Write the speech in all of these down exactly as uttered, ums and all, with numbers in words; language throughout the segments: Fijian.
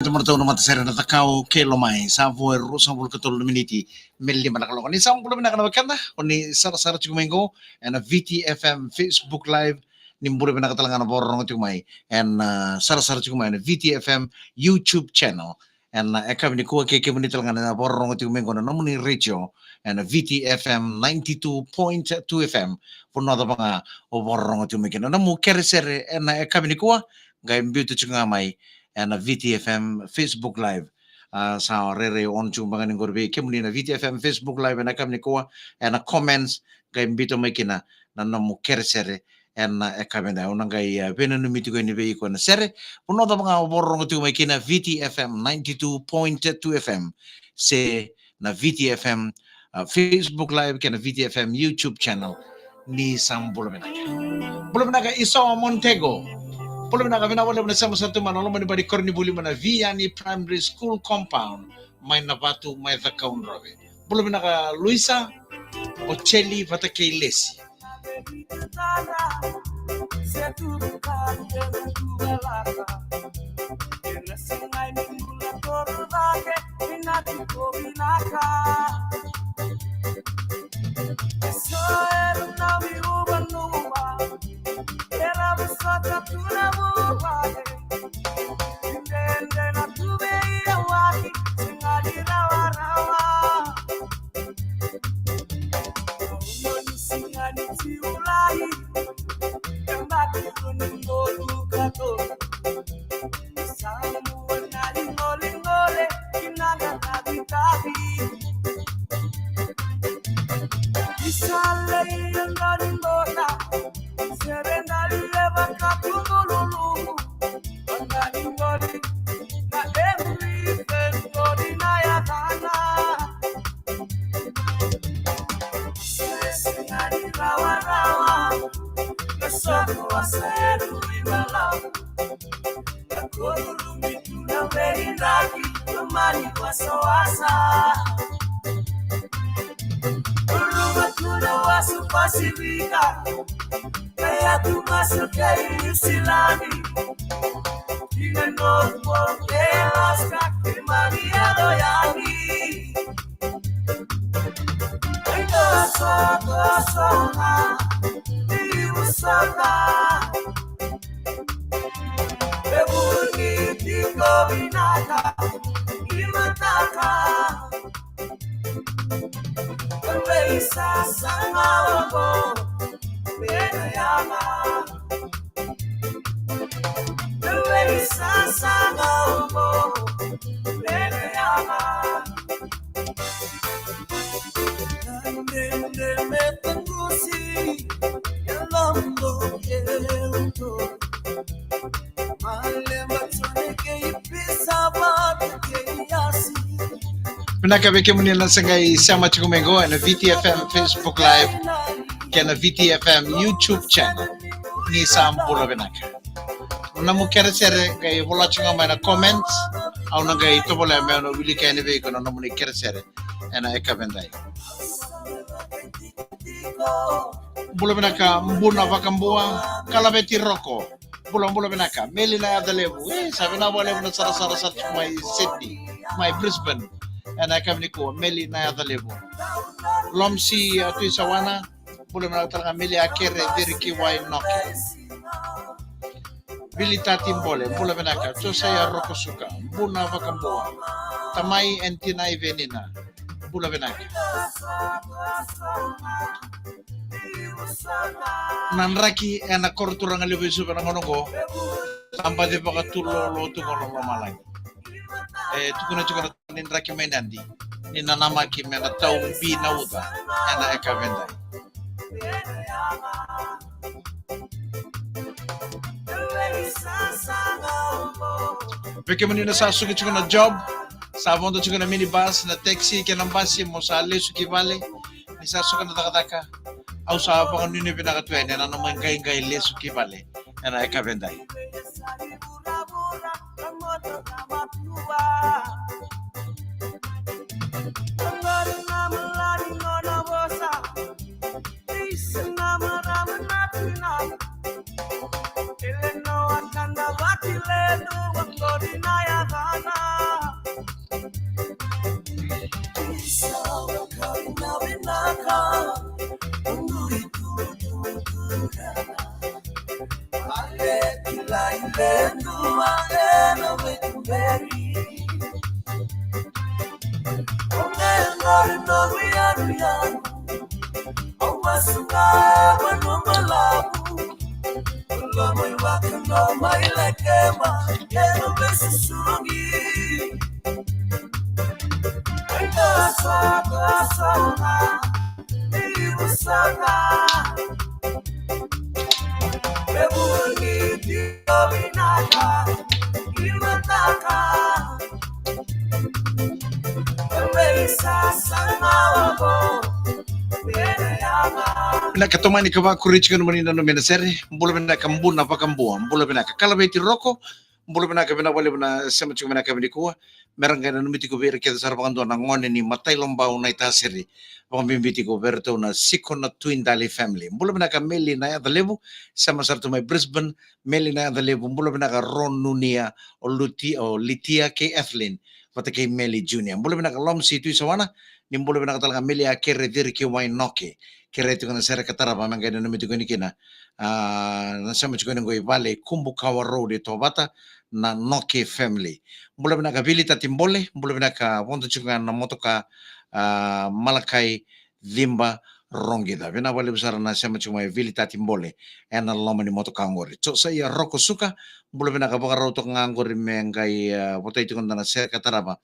Tamata na matasere na Cakau kei Lomai, sa vo e ruasagavulu ka tolu na miniti me lima na kaloko. Ni sa bula vinaka na wekada, o ni sarasara tiko mai qo ena V T F M Facebook Live. Ni bula vinaka tale ga na vakarorogo tiko mai ena, ah, sarasara tiko mai ena V T F M YouTube channel. Ena, ah, yakavi nikua, kei kemuni tale ga na vakarorogo tiko mai qo na nomuni radio ena V T F M ninety-two point two F M. Vanua cava ga o vakarorogo tiko mai kina, na nomu kerekere ena, ah, yakavi nikua, qai biuta tiko ga mai ena V T F M Facebook Live. Ah, sa rairai on tiko beka ni qori vei kemuni na V T F M Facebook Live ena yakavi nikua, ena comments, qai biuta mai kina na nomu kerekere ena, ah, yakavi edai. Au na qai, ah, veinanumi tiko yani vei iko ena sere, vanua cava ga o vakarorogo tiko mai kina, V T F M ninety-two point two F M se na V T F M, ah, Facebook Live kei na V T F M YouTube channel. Ni sa bula vinaka. Bula vinaka Isoa Montego. Bula vinaka, vinaka vakalevu na sema sa tu mai na loma ni bari koronivuli mai na Viani Primary School compound mai Navatu mai Cakaudrove. Bula vinaka Luisa, o Cheli vata kei Lesi. Vinaka vei kemuni na sa qai sema tiko mai qo ena V T F M Facebook Live kei na V T F M YouTube channel. Ni sa bula vinaka. Na nomu kerekere qai vola tiko ga mai na comments, au na qai tovolea meu na wilika yani vei iko na nomuni kerekere ena yakavi edai. Bula vinaka Buna Vakabua, Kalaveti Roko. Bula, bula vinaka. Meli Nayacalevu. E, sa vinaka vakalevu na sarasara sa tu mai Sydney, mai Brisbane. Ena yakavi nikua, Meli Nayacalevu. Lomsi, a, Tui Sawana. Bula vinaka tale ga Meli Akere, Ceri Kiwai Noke. Vili Tati Bole, bula vinaka. Josaia Rokosuka, Buna Vakabua. Tamai and Tinai Venina, bula vinaka. Na draki ena koro turaga levu e Suva ena gauna oqo. Sa baci vakatulolo tu qo na lomalagi. E tukuna tiko na ni draki mai Nadi, ni nanamaki me na tau bi na uca ena yakavi edai. Vei kemuni na sa suka tiko na job, sa vodo tiko na minibus, na taxi kei na basi mo sa lesu ki vale, ni sa suka na cakacaka, au sa vakanuinui vinaka tu yani ena nomu iqaiqai lesu ki vale ena yakavi edai. Vinaka, tomani ka vakuri tiko na mani nanumi na sere. Bula vinaka Buna Vakabua. Bula vinaka Kalaveti Roko. Bula vinaka, vinaka vakalevu na sema tiko mai na yakavi nikua. Me ra qai nanumi tiko vei ira kece sara vakadua na gone ni Matailobau, Naitasiri. Vakabibi tiko vei iratou na Siko na Tui Dali family. Bula vinaka Meli Nayacalevu, sema sara tu mai Brisbane. Meli Nayacalevu, bula vinaka Ron Nunia, o Luti, o Litia kei Ethelyn, vata kei Meli Junior. Bula vinaka Lomsi Tuisawana, ni bula vinaka tale ga Meli a kere ciri ki Wainoke. Kere tiko na sere ka tarava me qai nanumi tiko ni kina. A, na sema tiko ni qo i vale Kubukawa Road e Tovata, na Noke family. Bula vinaka Vili Tati Bole, bula vinaka vodo tiko ga na motoka, a, Malakai Ciba Roqica. Vinaka vakalevu sara na sema tiko mai Vili Tati Bole ena loma ni motoka oqori. Josaia Roko Suka, bula vinaka, vakarau toka ga oqori me qai, a, votai tiko na sere ka tarava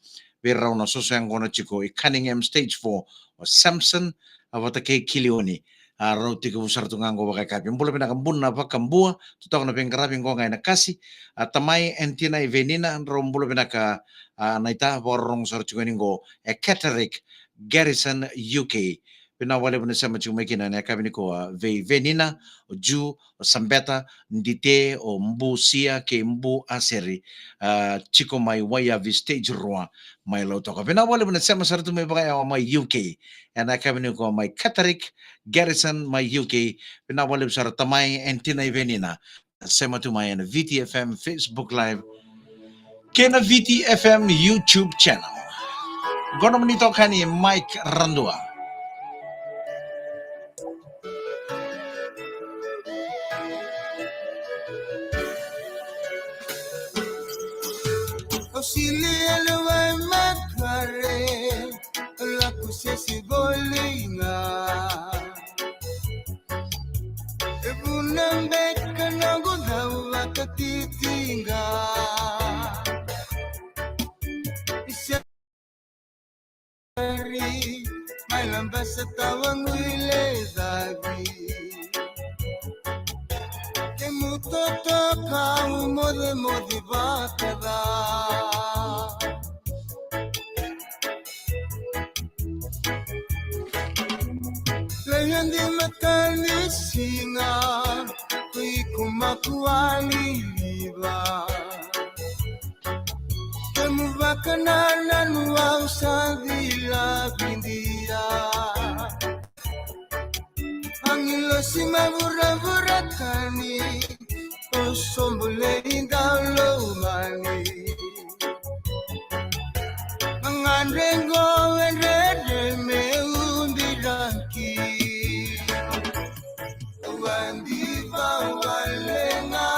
vei rau na soso yaqona tiko i Cunningham Stage Four, o Samson, a, vata kei Kilioni. A, rau tekivu sara tu ga oqo vakayakavi. Bula vinaka Buna Vakabua, totoka na veiqaravi oqo ga ena kasi. A, Tamai and Tina i Venina, rau bula vinaka, a, naita, vakarorogo sara tiko yani oqo e Catterick, Garrison, U K. Vinaka vakalevu na sema tiko mai kina ena yakavi nikua vei Venina, o Ju, o Sabeta, Dite, o Bu Sia kei Bu Aseri, a, tiko mai Waiyavi Stage Rua mai Lautoka. Vinaka vakalevu na sema sara tu mai vakayawa mai U K ena yakavi nikua mai Catterick, Garrison mai U K. Vinaka vakalevu sara Tamai and Tina i Venina. Sema tu mai ena V T F M Facebook Live kei na V T F M YouTube channel. Qo nomuni itokani Mike Radua. Au sili ena wai makare, au lako sese voli ga. E vuna beka noqu cau vakatitiqa. Seri mai Labasa, Tavua, Guilecavi. Kemu totoka au mocemoce vakaca. Lai adi matanisiga, ko iko makualiva. Kemu vakanananu au sa cilavidia. Agilosi mavuravura tani, o sobolei daulomani. Magadre qo e dredre me ubiraki. Au a diva wale ga.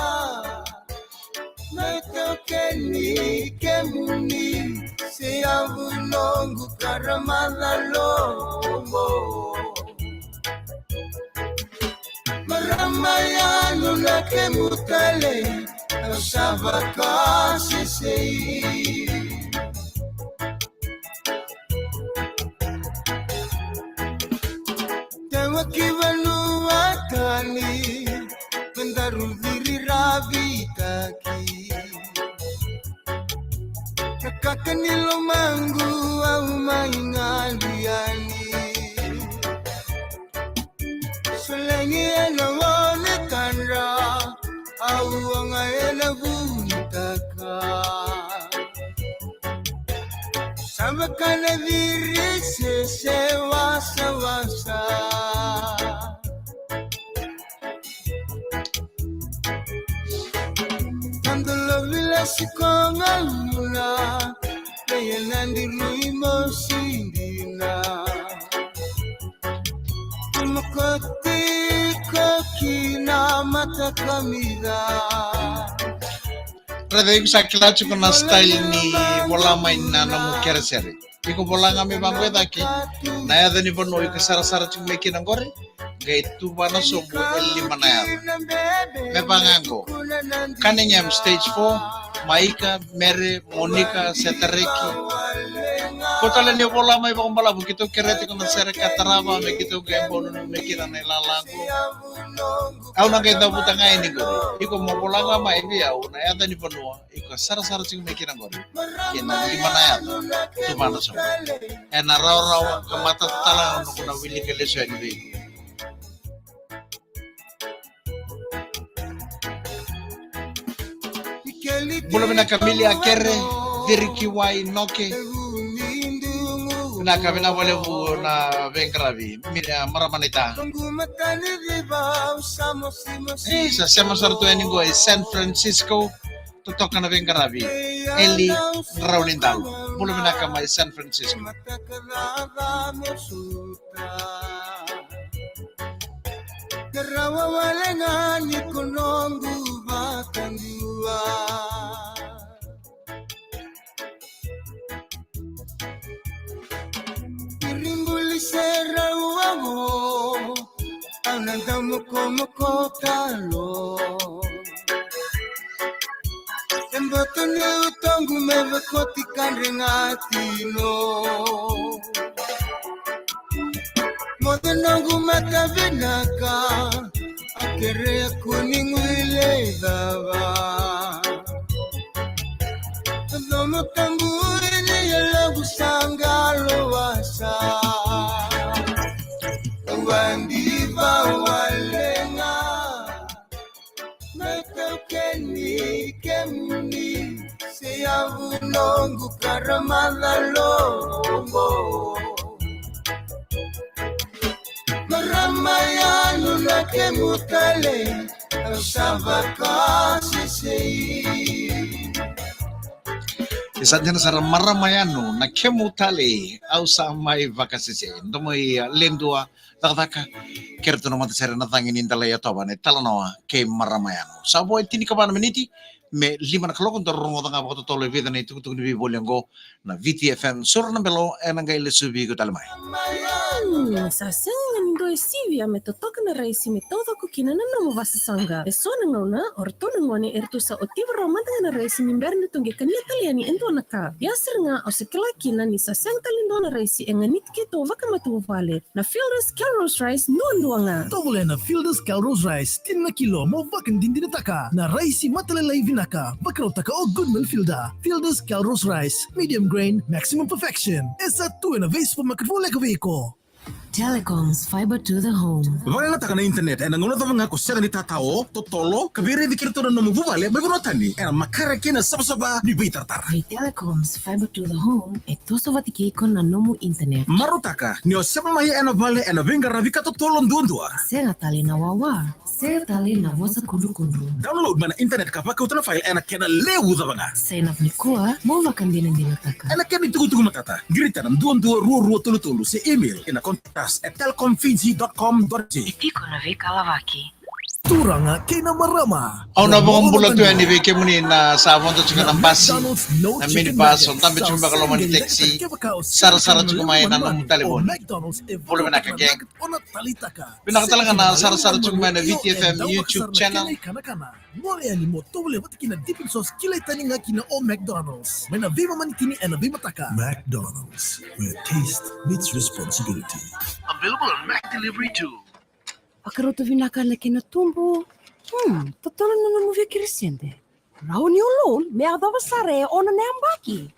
Me taukeni kemuni, se yavu noqu karamacaloqo. Marama yalo na kemu talei, au sa vakasesei. Tewa ki vanua tani, me daru ciri ravitaki. Na kaka ni lomaqu au mai gadu yani. Solegi ena gone tadra, au oga ena vunitaka. Sa vaka na ciri sese wasawasa. Tadolovi lasi ko gauna, leia na dirui mosi dina. Mokoti ko kina mata kamica. Raica, iko sa kila tiko na style ni vola mai na nomu kerekere. Iko vola ga me vaqo e cake na yaca ni vanua iko sarasara tiko mai kina qori, qai tuvana sobu e lima na yaca. Me vaqo: Cunningham, stage four, Maika, Mere, Monika, Setareki. Ko tale ni vola mai vakabalavu, keitou kerea tiko na sere ka tarava me keitou qai bau nanumi kina na ilala qo. Au na qai cavuta ga yani qori. Iko mo vola ga mai vei au na yaca ni vanua iko sarasara tiko mai kina qori, kei na lima na yaca, tuvana sobu. Ena rawarawa ka matata tale ga na noqu na wilika lesu yani vei iko. Bula vinaka Mili Akere, Cirikiwai Noke. Vinaka, vinaka vakalevu na veiqaravi. Mili, a, marama naita. E, sa sema sara tu yani qo e San Francisco. Totoka na veiqaravi. Eli Raunidalu. Bula vinaka mai San Francisco. Ka rawa wale ga ni ko noqu vakadua. Iribuli se rawa go, au na dau mokomoko talo. E boto ni utoqu me vekoti kadre ga tino. Moce noqu mata vinaka, a kerea kuni guile cava. Domo tabu ini e lagu saqalo wasa. Wandi vawalenga. Me taukeni kemuni se yavu noqu karamaca lobo. Marama yanu na kemu tale, au sa vakasesei. E sa dina sara, marama yanu na kemu tale, au sa mai vakasesei. Domo i, a, ledua cakacaka, kere tu na matasere na cagi ni dala i yatova na italanoa kei marama yanu. Sa vo e tinikava na miniti me lima na kaloko, daru rogoca ga vakatotolo e vica na itukutuku ni veivoli oqo na V T F M. Soro na belo, ena qai lesuvi iko tale mai. Hmm, sa sega ga ni dua e sivia me totoka na raisi me taucoko kina na nomu vasasaqa. E so na gauna o ratou na gone e ratou sa otiva rawa mada ga na raisi ni bera ni ratou qai kania tale yani e dua na ka. Ia sara ga au sa kila kina ni sa sega tale ni dua na raisi e ganiti keitou vakamatavuvale. Na Fielda's Calrose Rice duadua ga. Tovolea na Fielda's Calrose Rice, tini na kilo, mo vakadinadinataka na raisi matalailai vinaka. Vakarautaka o Goodman Fielder. Fielda's Calrose Rice, medium grain, maximum perfection. E sa tu ena vei supermarket voleka vei iko. Telecom's fiber to the home. Vakayagataka na internet ena gauna cava ga ko sega ni tatao, totolo, ka veiraici kina tu na nomu vuvale mai vanua tani, ena makare kei na savasava ni veitaratara. Vei Telecom's fiber to the home, e toso vata kei iko na nomu internet. Marautaka ni o sema mai ena vale ena veiqaravi ka totolo duadua. Sega tale na wawa, sega tale na vosa kudrukudru. Download mai na internet ka vakauta na file ena kena levu cava ga. Sign up nikua mo vakadinadinataka. Ena kena itukutuku matata, qirita na dua dua rua rua tolu tolu se email ena contacts at telecomfiji dot com dot F J. E tiko na veikalavaki. Turaga kei na marama. Au na vakabula tu yani vei kemuni na sa vodo tiko na basi, na minibus, o dabe tiko beka loma ni taxi, sarasara tiko mai na nomu talevoni. Bula vinaka, gang. Vinaka tale ga na sarasara tiko mai na V T F M YouTube channel. Gole yani mo tovolea vata kei na dipping sauce kilai tani ga kina o McDonald's. Mai na veimama ni tini ena veimataka. McDonald's, where taste meets responsibility. Available on Mac Delivery too. Vakarauta vinaka na kena tubu. Hmm, totolo na nomu via kere sede. Rawa ni o loan me yacova sara e ono na yabaki.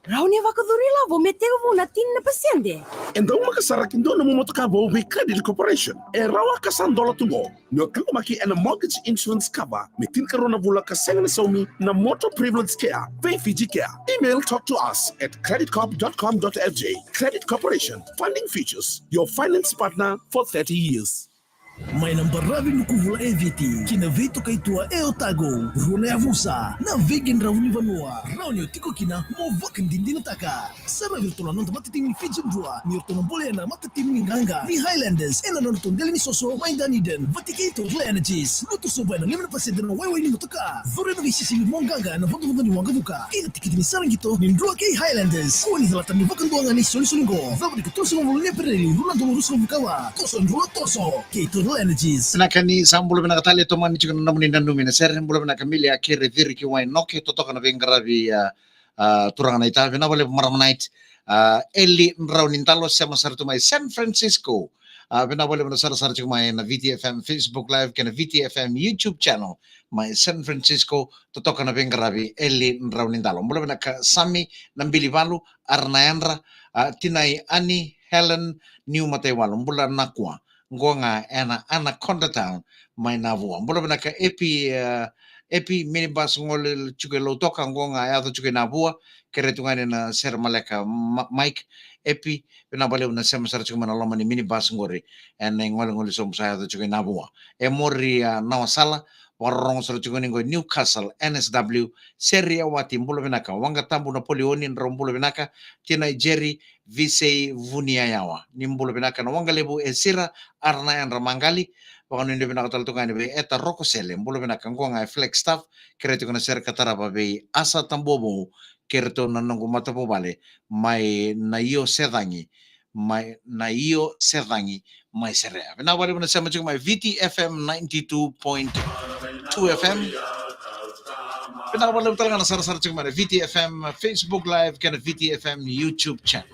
Rawa ni vakacuru ilavo me tekivu na tini na pasede. E daumaka sara ki dua nomu motoka vou vei Credit Corporation. E rawa ka sa dola tu qo. Ni o taqomaki ena mortgage insurance cover me tinikarua na vula ka sega ni saumi na Motor Privilege Care vei Fiji Care. Email talk to us at credit corp dot com dot F J. Credit Corporation, funding futures, your finance partner for thirty years. Mai na baravi ni kuvula e Viti ki na veitokai tua e Otago, rua na yavusa na veiqaravi ni vanua, rawa ni o tiko kina mo vakadinadinataka. Sa ravi iratou na noda matatimi ni Fiji Drua ni ratou na bolea na matatimi ni qaqa ni Highlanders ena nodratou dela ni soso mai Dunedin vata kei Total Energies. Lutu sobu ena lima na pasede na waiwai ni motoka. Curu ena veisisili mo qaqa ena vodovodo ni waqavuka kei na tikiti ni sala qito ni Drua kei Highlanders. Kua ni calata me vakadua ga na isolisoli qo. Cava ni ka tolusagavulu ni Epereli, rua na udolu ruasagavulu ka va. Toso Drua toso kei Total Energies. Vinaka ni sa bula vinaka tale, tomani tiko na nomuni nanumi na sere. Bula vinaka Milia Kere Ciri ki Wainoke, totoka na veiqaravi, a, a, turaga na ita. Vinaka vakalevu marama Night, a, Eli Drau ni Dalo, sema sara tu mai San Francisco. A, vinaka vakalevu na sarasara tiko mai na V T F M Facebook Live kei na V T F M YouTube channel mai San Francisco, totoka na veiqaravi Eli Drau ni Dalo. Bula vinaka Sami Nabilivalu, Ara na Yadra, a, Tinai Ani, Helen Niu Mataiwalu, bula na kua. Qo ga ena Anaconda Town mai Navua. Bula vinaka Epi, e, Epi minibus gole tiko i Lautoka, qo ga yaco tiko i Navua. Kere tu ga ni na sere maleka Ma-, Mike, Epi, vinaka vakalevu na sema sara tiko mai na loma ni minibus qori. Ena igolegole sobu sa yaco tiko i Navua. E Mori, a, Nawasala, vakarorogo sara tiko ni qo i Newcastle, N S W, Seri Awati, bula vinaka, Waqa Tabu Napoleoni, drau bula vinaka, Tinai Jerry, Visei Vuniyayawa. Ni bula vinaka na Waqalevu e Sira, Ara na Yadra Maqali, vakanuinui vinaka tale tu ga yani vei Eta Rokosele, bula vinaka qo ga e Flagstaff, kere tiko na sere ka tarava vei Asa Tabuavou, kei ratou na noqu matavuvale, mai na Io Secagi, mai na Io Secagi, mai Serea. Vinaka vakalevu na sema tiko mai V T F M ninety-two point two F M. Vinaka vakalevu tale ga na sarasara tiko mai na V T F M Facebook Live kei na V T F M YouTube channel.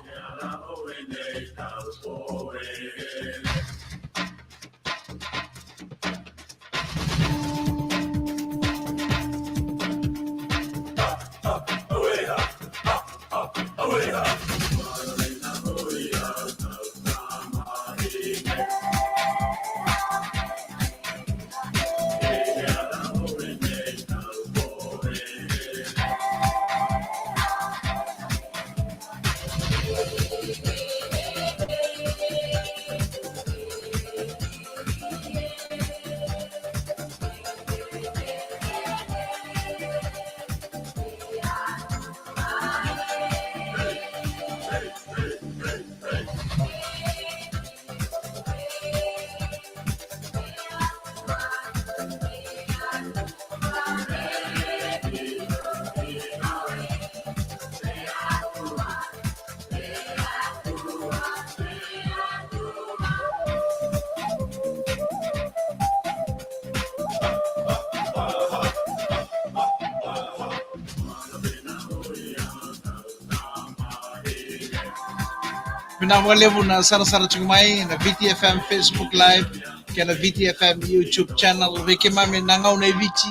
Vinaka vakalevu na sarasara tiko mai na V T F M Facebook Live kei na V T F M YouTube channel. Vei keimami na gauna e Viti,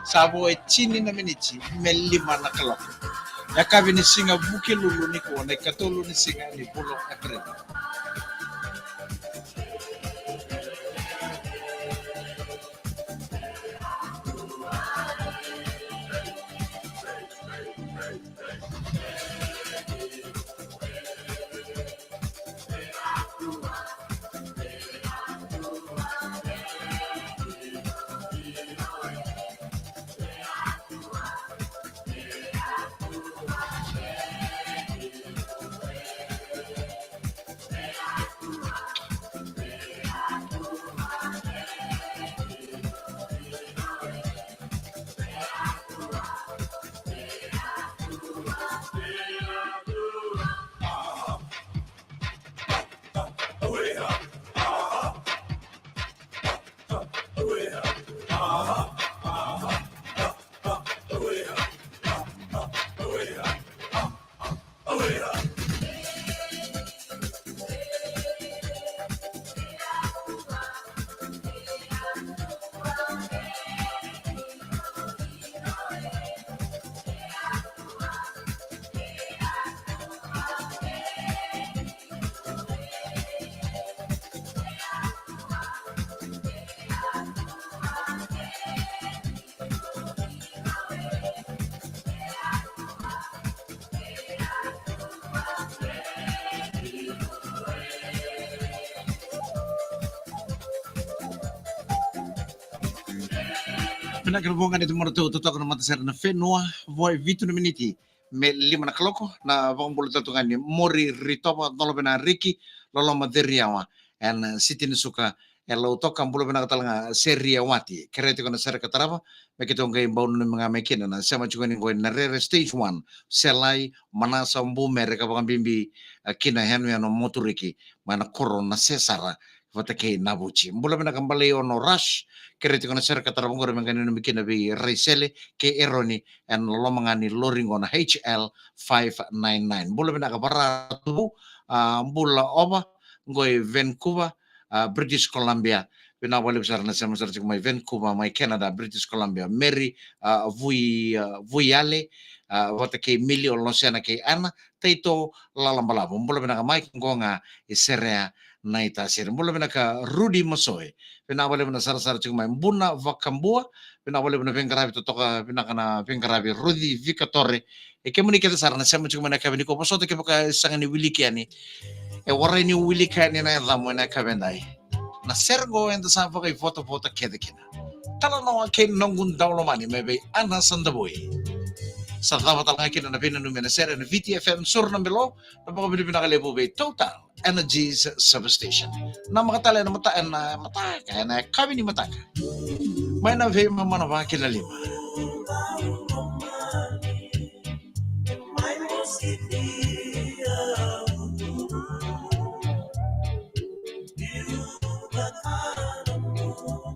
sa vo e tini na miniti me lima na kaloko. Yakavi ni siga Vukelulu nikua, na ikatolu ni siga ni vula o Epereli. Na kena voqa ni tamata tu totoka na matasere na fenua, vo e vitu na miniti me lima na kaloko, na vakabula tatu ga ni Mori Ritova, Dolo Vena Riki, Loloma Ceriawa, ena siti ni suka e Lautoka. Bula vinaka tale ga Seria Wati, kerea tiko na sere ka tarava, me keitou qai bau nanumi ga mai kina na sema tiko ni qo na Rere Stage one, Selai, Manasa, Bumere ka vakabibi, a, kina yanuyanu Moturiki, mai na koro na Sesara, vata kei Navuci. Bula vinaka Balei Ono Rush, kerea tiko na sere ka tarava qori me qai nanumi kina vei Raisele kei Eroni, ena loma ga ni lori qo na H L five nine nine. Bula vinaka Varatuvu, a, Bula Ova, qo i Vancouver, a, British Columbia. Vinaka vakalevu sara na sema sara tiko mai Vancouver, mai Canada, British Columbia. Mary, a, Vui, a, Vuiale, a, vata kei Milio Losena kei Ana, Taito Lalabalavu. Bula vinaka Mike, qo ga i Serea Naitasiri. Bula vinaka Rudi Masoe. Vinaka vakalevu na sarasara tiko mai Buna Vakabua. Vinaka vakalevu na veiqaravi totoka, vinaka na veiqaravi Ruci Vikatore. E kemuni kece sara na sema tiko mai na yakavi nikua, vosota kevaka e sega ni wiliki yani. E warai ni wilika yani na yacamu ena yakavi edai. Na sere qo eda sa vakaivotavota kece kina. Talanoa kei noqu daulomani mai vei Ana Sadavoi. Sa cava tale ga kina na veinanumi ena sere ena Viti F M Suru na Belo, na vakavinavinaka levu vei Total Energies Service Station. Namaka tale ena mata-, ena mataka, ena yakavi ni mataka. Mai na veimama na vakina lima.